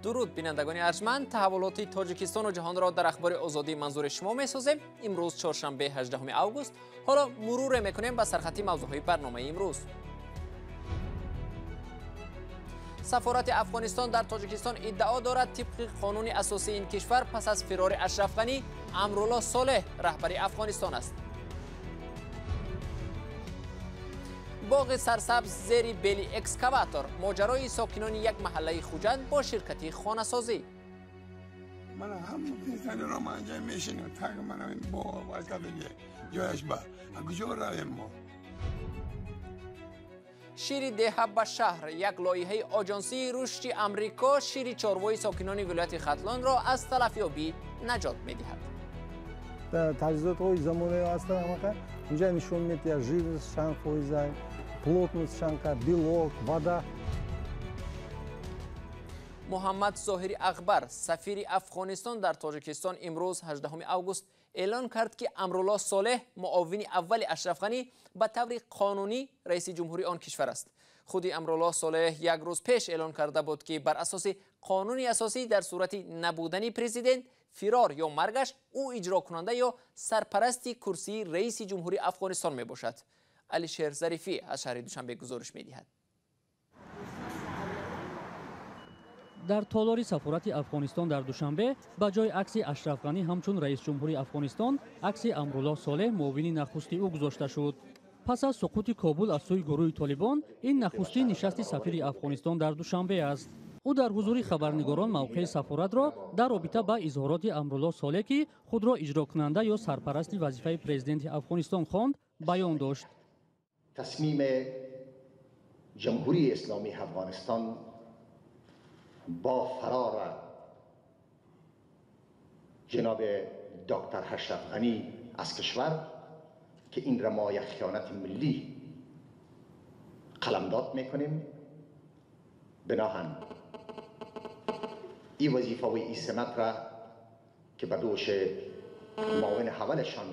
Дуруд бинандагони арҷманд, таҳаввулоти Тоҷикистону ҷаҳонро дар Ахбори Озодӣ манзури шумо месозем. Имрӯз чоршанбе 18 август. Ҳоло муруре мекунем ба сархати мавзӯъҳои барномаи имрӯз. Сафорати Афғонистон дар Тоҷикистон иддао дорад, тибқи қонуни асосии ин кишвар пас аз фирори Ашраф Ғанӣ Амрулло Солеҳ раҳбари Афғонистон аст. Боғи сарсабз зери бели экскаватор, моҷарои сокинони як маҳаллаи Хуҷанд бо ширкати хонасозӣ. Шири деҳа ба шаҳр, як лоиҳаи оҷонсии рушди Амрико шири чорвои сокинони вилояти Хатлонро аз талафёбӣ наҷот медиҳад. Таҷҳизотҳои замонави ҳастанд, ҳамақа инҷа нишон медиҳад жирность чанд фоиза, плотность чанд, белок, вода. Муҳаммад Зоҳири Акбар, сафири Афғонистон дар Тоҷикистон, имрӯз 18 август эълон кард, ки Амрулло Солеҳ, муовини аввали Ашраф Ғанӣ, ба таври қонунӣ раиси ҷумҳурии он кишвар аст. Худи Амрулло Солеҳ як рӯз пеш эълон карда буд, ки бар асоси қонуни асосӣ дар сурати набудани президент, фирор ё маргаш, ӯ иҷрокунанда ё сарпарасти курсии раиси ҷумҳурии Афғонистон мебошад. Алишер Зарифӣ аз шаҳри Душанбе гузориш медиҳад. Дар толори сафорати Афғонистон дар Душанбе ба ҷои акси Ашраф Ғанӣ ҳамчун раисҷумҳури Афғонистон акси Амрулло Солеҳ, муовини нахусти ӯ, гузошта шуд. Пас аз суқути Кобул аз сӯи гурӯҳи Толибон, ин нахустин нишасти сафири Афғонистон дар Душанбе аст. Ӯ дар ҳузури хабарнигорон мавқеи сафоратро дар робита ба изҳороти Амрулло Солеҳ, ки худро иҷрокунанда ё сарпарасти вазифаи президенти Афғонистон хонд, баён дошт. Тасмими Ҷумҳурии Исломии Афғонистон با فرار جناب دکتر اشرف غنی از کشور که این را ما یک خیانت ملی قلمداد میکنیم، بناهن این وظیفه و این سمت را که به دوش معاون اولشان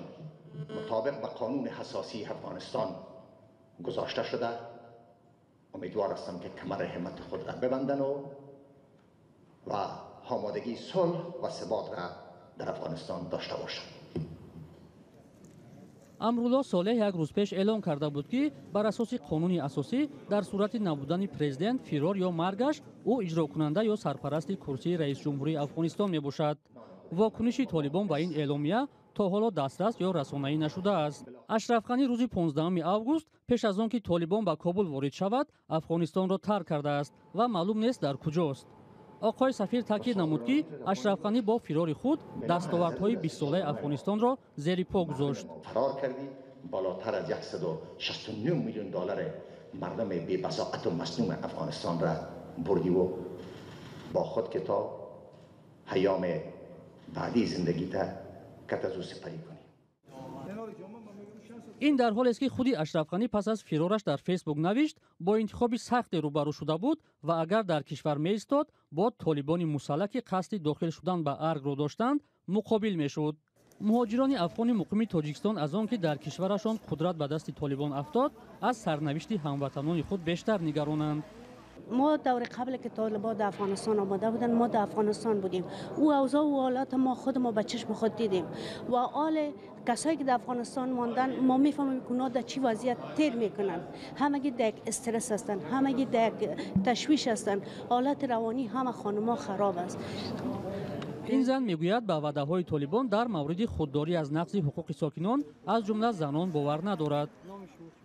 مطابق به قانون اساسی افغانستان گذاشته شده، امیدوار هستم که کمر همت خود را ببندن و آمادگی صلح و ثبات را در افغانستان داشته باشند. Амрулло Солеҳ як рӯз пеш эълон карда буд, ки бар асоси қонуни асосӣ дар сурати набудани президент, фирор ё маргаш, ӯ иҷрокунанда ё сарпарасти курсии раисҷумҳурии Афғонистон мебошад. Вокуниши Толибон ба ин эъломия то ҳоло дастрас ё расонаӣ нашудааст. Ашраф Ғанӣ рӯзи 15 август, пеш аз он ки Толибон ба Кобул ворид шавад, Афғонистонро тарк кардааст ва маълум нест дар куҷост. Оқои сафир таъкид намуд, ки Ашраф Ғанӣ бо фирори худ дастовардҳои 20-солаи Афғонистонро зери по гузошт. Фарор кардӣ, болотар аз 169 миллион доллар мардуми бебасоату маснуми Афғонистонро бурдиву бо худ ки то ҳаёми баъдии зиндагита кат аз ӯ сипарӣ кунӣ. Ин дар ҳолест, ки худи Ашраф Ғанӣ пас аз фирораш дар Фейсбук навишт, бо интихоби сахте рӯбарӯ шуда буд ва агар дар кишвар меистод, бо толибони мусаллаҳ, ки қасди дохил шудан ба аргро доштанд, муқобил мешуд. Муҳоҷирони афғони муқими Тоҷикистон аз он ки дар кишварашон қудрат ба дасти толибон афтод, аз сарнавишти ҳамватанони худ бештар нигаронанд. ما دور قبل که طالبان در افغانستان آمده بودن، ما در افغانستان بودیم. او اوضاع و حالات ما خود ما به چشم خود دیدیم و حال کسایی که در افغانستان ماندن ما میفهمیم که اونا در چی وضعیت تیر میکنن. همگی در یک استرس هستن، همگی در یک تشویش هستن. حالت روانی همه خانم‌ها خراب است. Ин зан мегӯяд, ба ваъдаҳои Толибон дар мавриди худдорӣ аз нақзи ҳуқуқи сокинон, аз ҷумла занон, бовар надорад.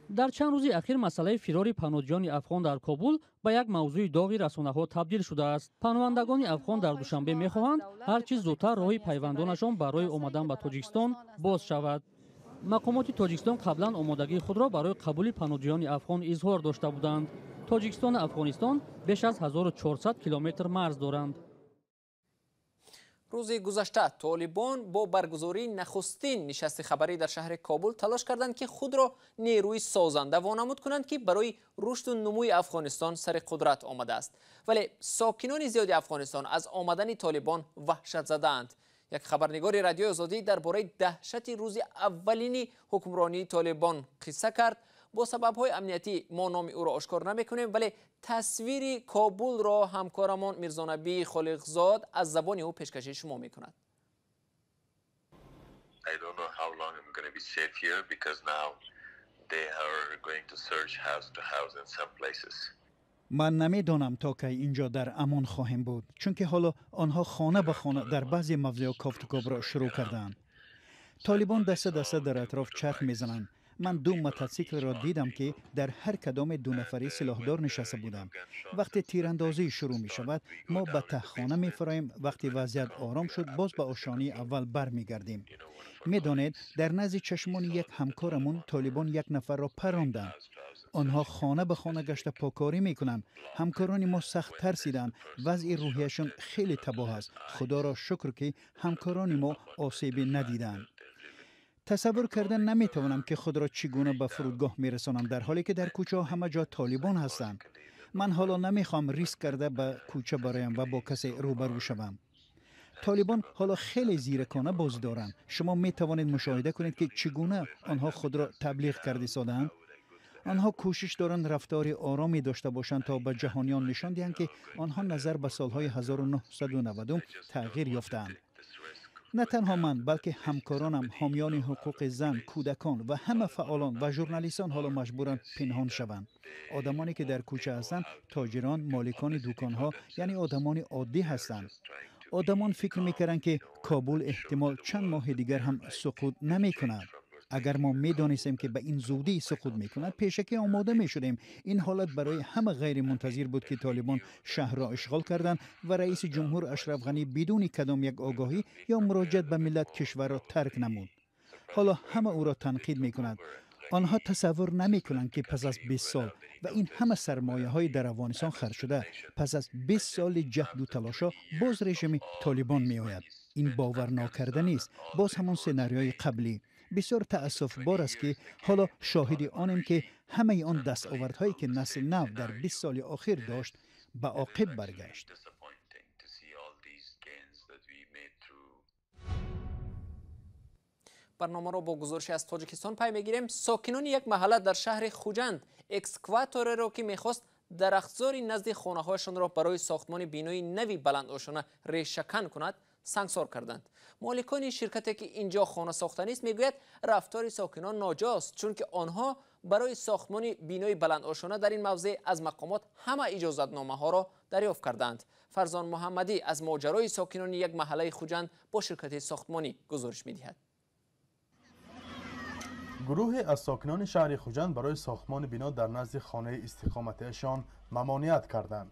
Дар чанд рӯзи ахир масъалаи фирори паноҳҷиёни афғон дар Кобул ба як мавзӯи доғи расонаҳо табдил шудааст. Паноҳандагони афғон дар Душанбе мехоҳанд, ҳар чиз зудтар роҳи пайвандонашон барои омадан ба Тоҷикистон боз шавад. Мақомоти Тоҷикистон қаблан омодагии худро барои қабули паноҳҷиёни афғон изҳор дошта буданд. Тоҷикистону Афғонистон беш аз 1400 километр марз доранд. Рӯзи гузашта Толибон бо баргузории нахустин нишасти хабарӣ дар шаҳри Кобул талош карданд, ки худро нерӯи созанда вонамуд кунанд, ки барои рушду нумӯи Афғонистон сари қудрат омадааст. Вале сокинони зиёди Афғонистон аз омадани Толибон ваҳшат задаанд. Як хабарнигори Радиои Озодӣ дар бораи даҳшати рӯзи аввалини ҳукмронии Толибон қисса кард. Бо сабабҳои амниятӣ мо номи ӯро ошкор намекунем, вале тасвири Кобулро ҳамкорамон Мирзонабӣ Холиқзод аз забони ӯ пешкаши шумо мекунад. I don't know how long I'm going to be safe here because now they are going to search house to house in some places. Ман намедонам, то кай инҷо дар амон хоҳем буд, чунки ҳоло онҳо хона ба хона дар баъзе мавзеъҳо кофтукобро шурӯъ кардаанд. Толибон даста даста дар атроф чарх мезананд. Ман ду мототсиклро дидам, ки дар ҳар кадоме дунафарӣ силоҳдор нишаста буданд. Вақте тирандозӣ шурӯъ мешавад, мо ба таҳхона мефароем. Вақте вазъият ором шуд, боз ба ошёнаи аввал бармегардем. Медонед, дар назди чашмони як ҳамкорамон толибон як нафарро паронданд. Онҳо хона ба хона гашта покорӣ мекунанд. Ҳамкорони мо сахт тарсиданд, вазъи рӯҳияшон хеле табоҳ аст. Худоро шукр, ки ҳамкорони мо осебе надиданд. Тасаввур карда наметавонам, ки худро чӣ гуна ба фурудгоҳ мерасонам, дар ҳоле ки дар кӯчаҳо ҳама ҷо толибон ҳастанд. Ман ҳоло намехоҳам риск карда ба кӯча бароям ва бо касе рӯбарӯ шавам. Толибон ҳоло хеле зиракона бозӣ доранд. Шумо метавонед мушоҳида кунед, ки чӣ гуна онҳо худро таблиғ карда истодаанд. Онҳо кӯшиш доранд рафтори оромӣ дошта бошанд, то ба ҷаҳониён нишон диҳанд, ки онҳо назар ба солҳои 1990 тағйир ёфтаанд. На танҳо ман, балки ҳамкоронам, ҳомиёни ҳуқуқи зан, кӯдакон ва ҳама фаъолон ва журналистон ҳоло маҷбуранд пинҳон шаванд. Одамоне ки дар кӯча ҳастанд, тоҷирон, моликони дуконҳо, яъне одамони оддӣ ҳастанд. Одамон фикр мекарданд, ки Кобул эҳтимол чанд моҳи дигар ҳам суқут намекунад. Агар мо медонистем, ки ба ин зудӣ суқут мекунад, пешакӣ омода мешудем. Ин ҳолат барои ҳама ғайримунтазир буд, ки толибон шаҳрро ишғол карданд ва раиси ҷумҳур Ашраф Ғанӣ бидуни кадом як огоҳӣ ё муроҷиат ба миллат кишварро тарк намуд. Ҳоло ҳама ӯро танқид мекунанд. Онҳо тасаввур намекунанд, ки пас аз 20 сол ва ин ҳама сармояҳои дар Афғонистон харҷ шуда, пас аз 20 соли ҷаҳду талошҳо боз режими Толибон меояд. Ин боварнокарданист. Боз ҳамон сенарияи қаблӣ. Бисёр таассуфбор аст, ки ҳоло шоҳиди онем, ки ҳамаи он дастовардҳое ки насли нав дар 20 соли охир дошт, ба оқиб баргашт. Disappointing to see all these gains that we made through Барномаро бо гузориши аз Тоҷикистон пай мегирем. Сокинони як маҳалла дар шаҳри Хуҷанд экскаватореро, ки мехост дарахтзори назди хонаҳояшонро барои сохтмони бинои нави баландошона решакан кунад, сангсор карданд. Моликони ширкате, ки инҷо хона сохтанист, мегӯяд, рафтори сокинон ноҷост, чунки онҳо барои сохтмони бинои баландошона дар ин мавзеъ аз мақомот ҳама иҷозатномаҳоро дарёфт кардаанд. Фарзон Муҳаммадӣ аз моҷарои сокинони як маҳаллаи Хуҷанд бо ширкати сохтмонӣ гузориш медиҳад. Гурӯҳе аз сокинони шаҳри Хуҷанд барои сохтмони бино дар назди хонаи истиқоматиашон мамоният карданд.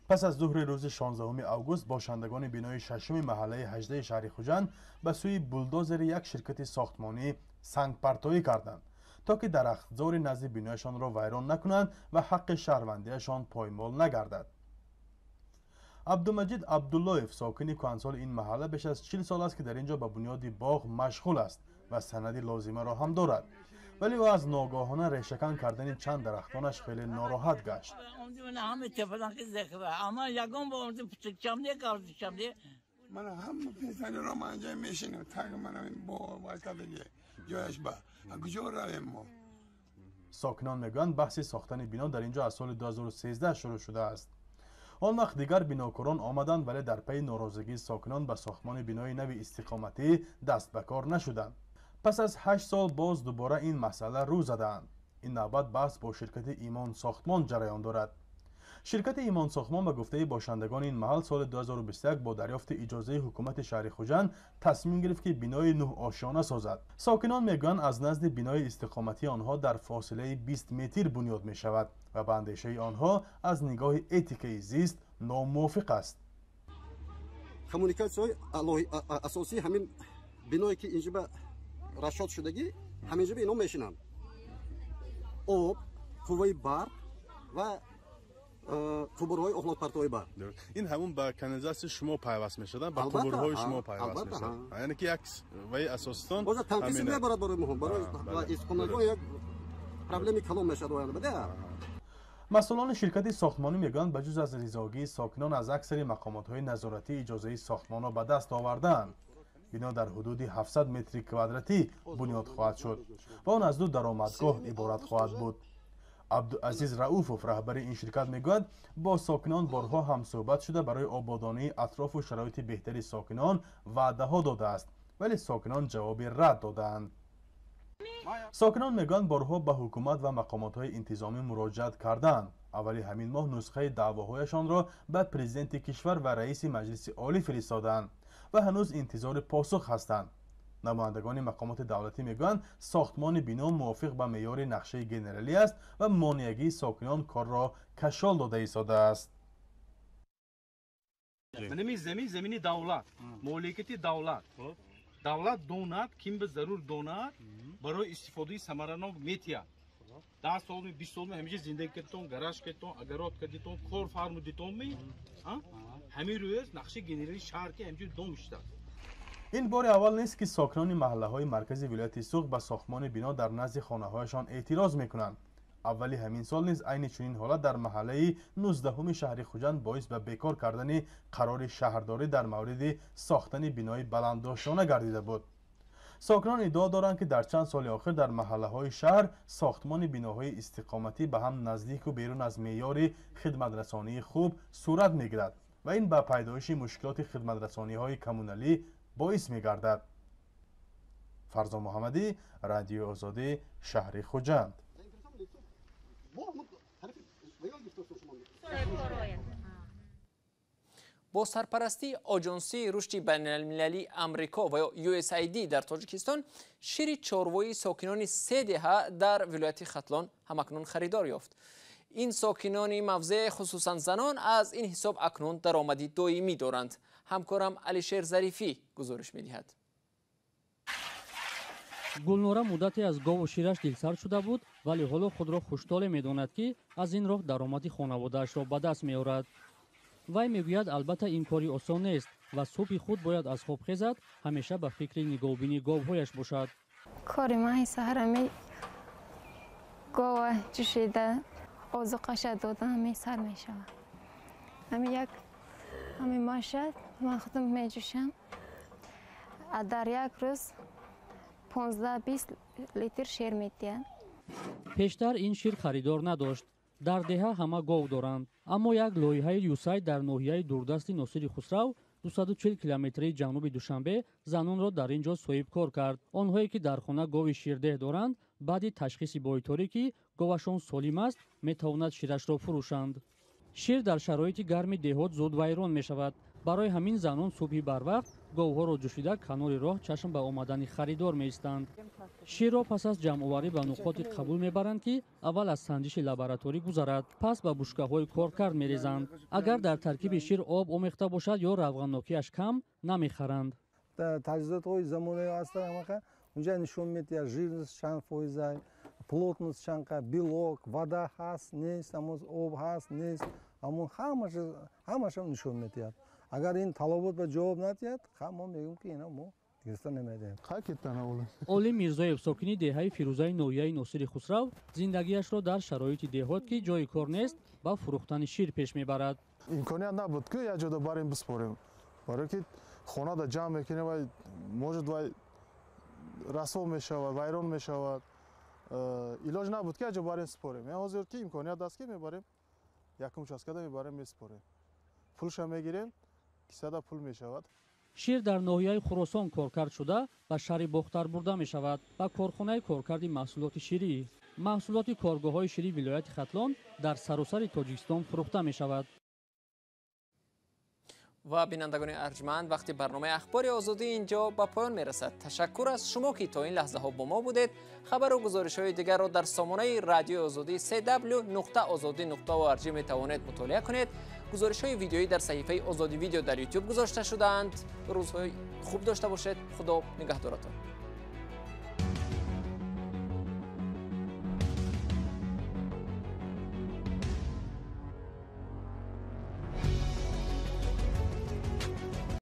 Пас аз зуҳри рӯзи 16 август бошандагони бинои шашуми маҳаллаи 18 шаҳри Хуҷанд ба сӯи булдозери як ширкати сохтмонӣ сангпартоӣ карданд, то ки дарахтзори назди бинояшонро вайрон накунанд ва ҳаққи шаҳрвандиашон поймол нагардад. Абдумаҷид Абдуллоев, сокини кӯҳансоли ин маҳалла, беш аз 40 сол аст, ки дар ин ҷо ба бунёди боғ машғул аст ва санади лозимаро ҳам дорад, вале ӯ аз ногаҳона решакан кардани чанд дарахтонаш хеле нороҳат гашт. Мана ҳама пенсионерро ма анҷа мешинем, так мана бо вайкадаги ҷояш ба куҷо равем мо? Сокинон мегӯянд, баҳси сохтани бино дар ин ҷо аз соли 2013 шурӯъ шудааст. Он вақт дигар бинокорон омаданд, вале дар пайи норозигии сокинон ба сохтмони бинои нави истиқоматӣ даст ба кор нашуданд. Пас аз 8 сол боз дубора ин масъала рӯ задаанд. Ин навбат баҳс бо ширкати Имон Сохтмон ҷараён дорад. Ширкати Имон Сохтмон, ба гуфтаи бошандагони ин маҳал, соли 2021 бо дарёфти иҷозаи ҳукумати шаҳри Хуҷанд тасмим гирифт, ки бинои нӯҳошёна созад. Сокинон мегӯянд, аз назди бинои истиқоматии онҳо дар фосилаи 20 метр бунёд мешавад ва ба андешаи онҳо аз нигоҳи этикаи зист номувофиқ аст. Коммуникатсияҳои асосии ҳамин биное, ки инҷиба расчёт шудагӣ, ҳаминҷиба ино мешинанд: об, қувваи барқ ва қубурҳои охлотпартои барқ. Ин ҳамун ба канализатсияи шумо пайваст мешавад, ба қубурҳои шумо пайваст мешавад, яъне ки як ваи асоситон. Боза танқиси мебарад барои моҳо, барои истиқоматгоҳ як проблеми калон мешавад оянда. Масъулони ширкати сохтмонӣ мегӯянд, ба ҷуз аз ризогии сокинон аз аксари мақомотҳои назоратӣ иҷозаи сохтмонро ба даст овардаанд. Бино дар ҳудуди 700 метри квадратӣ бунёд хоҳад шуд ва он аз ду даромадгоҳ иборат хоҳад буд. Абдуазиз Рауфов, раҳбари ин ширкат, мегӯяд, бо сокинон борҳо ҳамсӯҳбат шуда, барои ободонии атрофу шароити беҳтари сокинон ваъдаҳо додааст, вале сокинон ҷавоби рад додаанд. Сокинон мегӯянд, борҳо ба ҳукумат ва мақомотҳои интизомӣ муроҷиат кардаанд. Аввали ҳамин моҳ нусхаи даъвоҳояшонро ба президенти кишвар ва раиси Маҷлиси Олӣ фиристодаанд ва ҳанӯз интизори посух ҳастанд. Намояндагони мақомоти давлатӣ мегӯянд, сохтмони бино мувофиқ ба меъёри нақшаи генералӣ аст ва монеагии сокинон корро кашол дода истодааст. Замин замини давлат, моликияти давлат. Давлат донад, ким ба зарур донад, барои истифодаи самаранок метиҳад. 10 сол, 20 сол ҳамеша зиндагӣ кардитон, гараж кардитон, огород кардитон, кор фармудитон, ҳамин рӯз нақшаи генералии шаҳр ки ҳамҷо дом иштааст. Ин бори аввал нест, ки сокинони маҳаллаҳои маркази вилояти Суғд ба сохтмони бино дар назди хонаҳояшон эътироз мекунанд. Аввали ҳамин сол низ айни чунин ҳолат дар маҳаллаи 19-уми шаҳри Хуҷанд боис ба бекор кардани қарори шаҳрдорӣ дар мавриди сохтани бинои баландошёна гардида буд. Сокинон иддао доранд, ки дар чанд соли охир дар маҳаллаҳои шаҳр сохтмони биноҳои истиқоматӣ ба ҳам наздику берун аз меъёри хидматрасонии хуб сурат мегирад ва ин ба пайдоиши мушкилоти хидматрасониҳои коммуналӣ боис мегардад. Фарзон Муҳаммадӣ, Радиои Озодӣ, шаҳри Хуҷанд. Бо сарпарастии Оҷонсии рушди байналмилалии Амрико ва ё USAID дар Тоҷикистон шири чорвои сокинони се деҳа дар вилояти Хатлон ҳамакнун харидор ёфт. Ин сокинони мавзеъ, хусусан занон, аз ин ҳисоб акнун даромади доимӣ доранд. Ҳамкорам Алишер Зарифӣ гузориш медиҳад. Гулнора муддате аз гову шираш дилсард шуда буд, вале ҳоло худро хуштоле медонад, ки аз ин роҳ даромади хонаводаашро ба даст меорад. Вай мегӯяд, албатта ин кори осон нест ва субҳи худ бояд аз хоб хезад, ҳамеша ба фикри нигоҳубини говҳояш бошад. Кори ман саҳарами гова ҷӯшида, озуқаша дода, ҳамин сар мешавад. Ҳамин як ҳамин маша ман худам меҷӯшам. Дар як рӯз 15-20 литр шир медиҳад. Пештар ин шир харидор надошт. Дар деҳа ҳама гов доранд, аммо як лоиҳаи ЮСАЙД дар ноҳияи дурдасти Носири Хусрав, 240 километри ҷануби Душанбе, занонро дар ин ҷо соҳибкор кард. Онҳое ки дар хона гови ширдеҳ доранд, баъди ташхиси бойторӣ, ки говашон солим аст, метавонад ширашро фурӯшанд. Шир дар шароити гарми деҳот зуд вайрон мешавад. Барои ҳамин занон субҳи барвақт говҳоро ҷӯшида канори роҳ чашм ба омадани харидор меистанд. Ширро пас аз ҷамъоварӣ ба нуқоти қабул мебаранд, ки аввал аз санҷиши лабораторӣ гузарад, пас ба бушкаҳои коркард мерезанд. Агар дар таркиби шир об омехта бошад ё равғаннокиаш кам, намехаранд. Таҷҳизотҳои замонавӣ ҳастанд, унҷа нишон медиҳад жирность чанд фоиза, плотность чанд, белок, вода ҳаст нест, ҳамон об ҳаст нест, ҳамон ҳамаша нишон медиҳад. Агар ин талабот ба ҷавоб надиҳад, мо мегӯем, ки ина мо гирифта намедиҳем. Олим Мирзоев, сокини деҳаи Фирӯзаи ноҳияи Носири Хусрав, зиндагиашро дар шароити деҳот, ки ҷои кор нест, ба фурӯхтани шир пеш мебарад. Имконият набуд, ки як ҷода барем биспорем, барое ки хонада ҷамъ мекунем, вай может вай расво мешавад, вайрон мешавад. Илоҷ набуд, ки як ҷо барем спорем. Ҳозир ки имконият аст, ки мебарем якум участкада мебарем меспорем, пулша мегирем, кисада пул мешавад. Шир дар ноҳияи Хуросон коркард шуда ба шаҳри Бохтар бурда мешавад, ба корхонаи коркарди маҳсулоти ширӣ. Маҳсулоти коргоҳҳои ширии вилояти Хатлон дар саросари Тоҷикистон фурӯхта мешавад. Ва бинандагони арҷманд, вақти барномаи Ахбори Озодӣ инҷо ба поён мерасад. Ташаккур аз шумо, ки то ин лаҳзаҳо бо мо будед. Хабару гузоришҳои дигарро дар сомонаи Радиои Озодӣ cw.ozodi.org метавонед мутолиа кунед. Гузоришҳои видеоӣ дар саҳифаи Озодӣ видео дар YouTube гузошта шудаанд. Рӯзҳои хуб дошта бошед. Худо нигаҳдоратон.